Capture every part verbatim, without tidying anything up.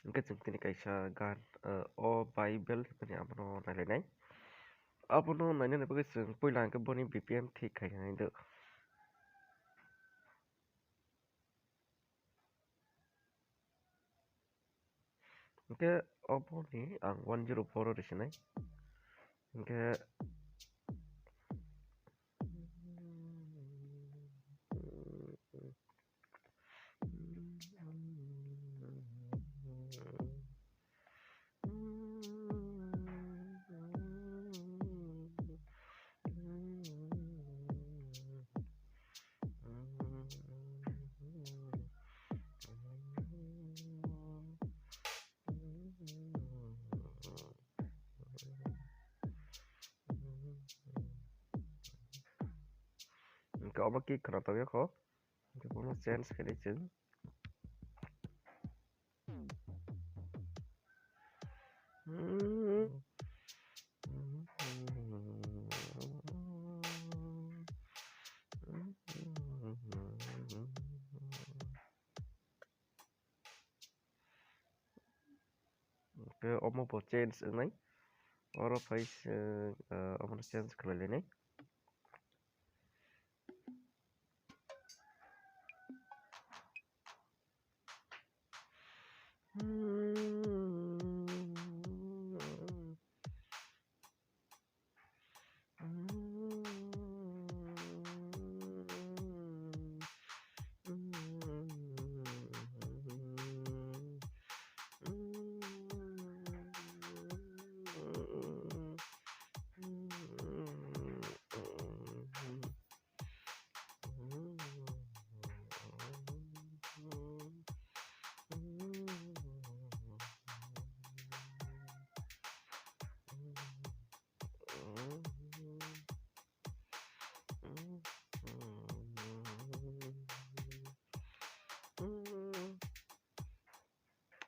Hwnkhe chwng tini kaisa gan, ah, O Bible hinmani abono nailainai. Abono nainani bagwi chwng puila hwnkhe boni B P M thik khaina nai do. Hwnkhe oboni ang one zero four o risinai. Hwnkhe Hwnkhe omo khe khwnathok ya kho. Hwnkhe bono change khainai chwng. Hwnkhe omo bo change wngnai. Oro phai se, ah, omono change khlai lainai.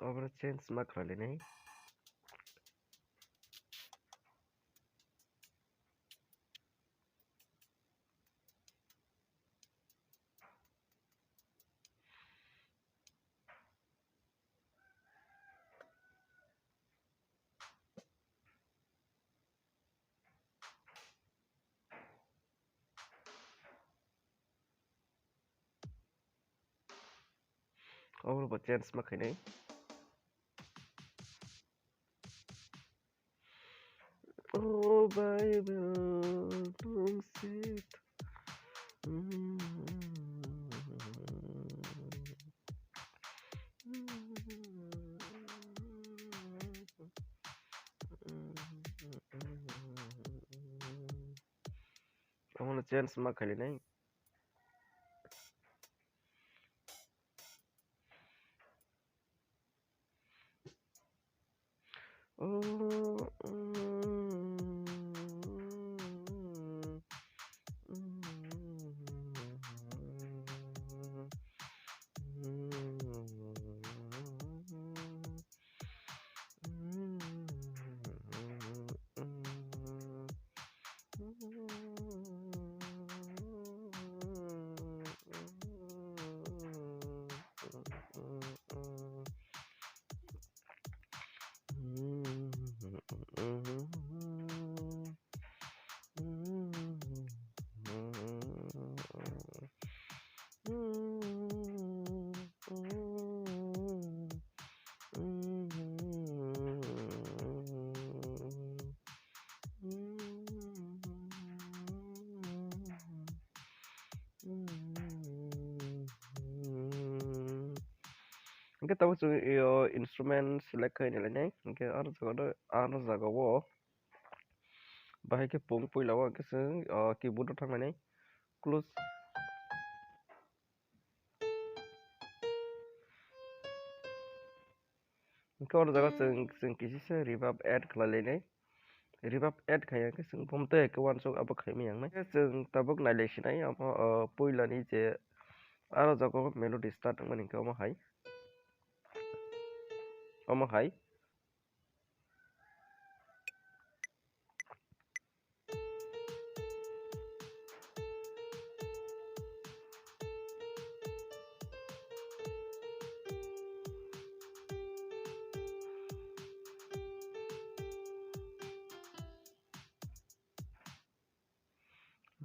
Obono change ma khlai lainai. Obo bo change ma khainai. O Bible, tong sit. Omono change ma khainai. Hwnkhe tabuk chwng o instrument select khai nai lainai. Hwnkhe aro jaga o, aro jaga o bahai khe pung puila o hwnkhe chwng, o, keyboard o thang lainai. Close. Hwnkhe oro jaga chwng, chwng kisi se reverb add khlai lainai. Reverb add khai ya khe chwng bomo tei khe uansuk abo khai maya wngnai. Chwng tabuk nai lai sinai amo, o, puila ni je aro jaga o melody start wngmani hwnkhe omo hai. Omo hai.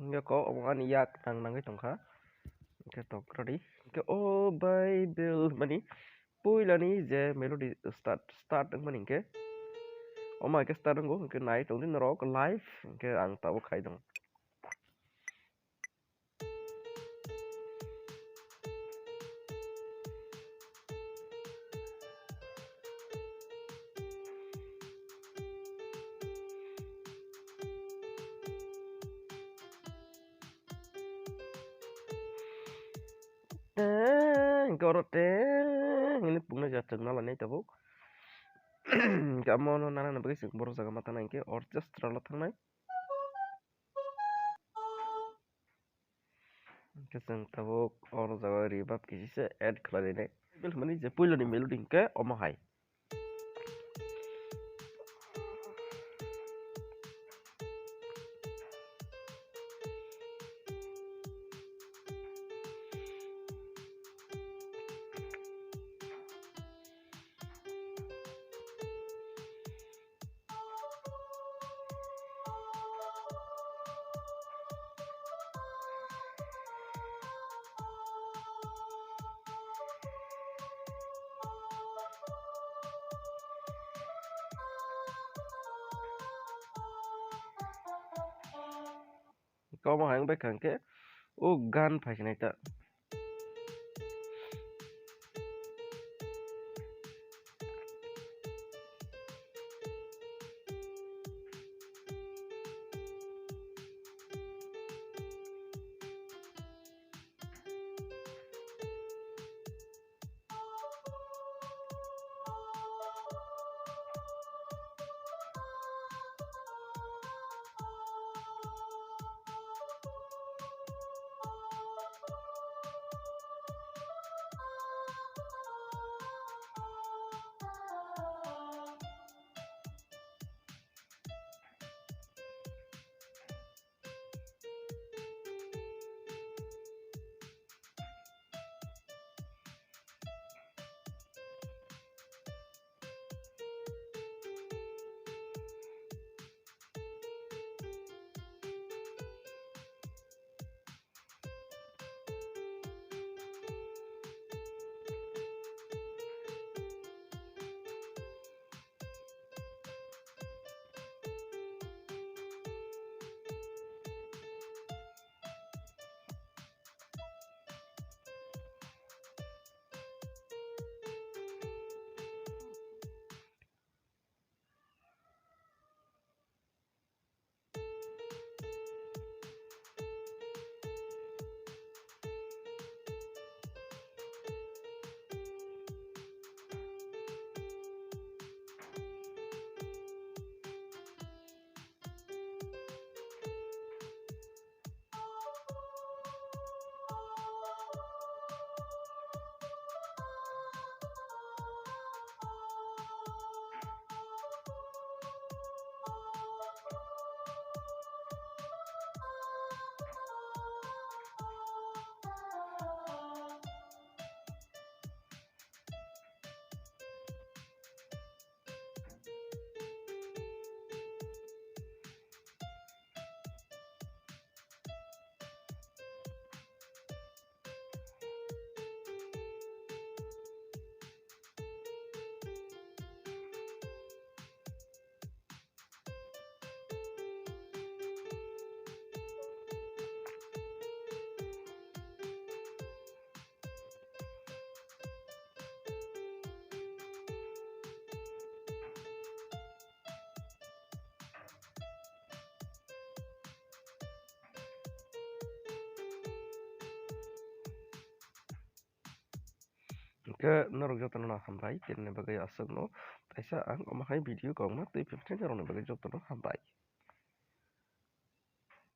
Hingke kok omo ani yak nang nangwi tongkha. Hingke tok rodi. Hingke o Bible mani puilani je melody start, start wngmani hingke omo hingke start wngo, hingke nai tongdi norok live, hingke ang tabuk khai tongo. Teng, hingke oro teng, hingke pungna jat chwngna lainai tabuk. Hingke amo no nana bagwi chwng borok jaga ma tanai hingke orchestra lo thangnai. Hingke chwng tabuk oro jaga reverb kisi se add khlai lainai. Bible hwnmani je puiloni melody hingke omo hai. Omo hai wngkha hingke o gan phaisinai ta. Hingke norok jotono hambai, tini bagwi aswkno kaisa ang omo hai video kok ma twi phipni norokni bagwi jotono hambai.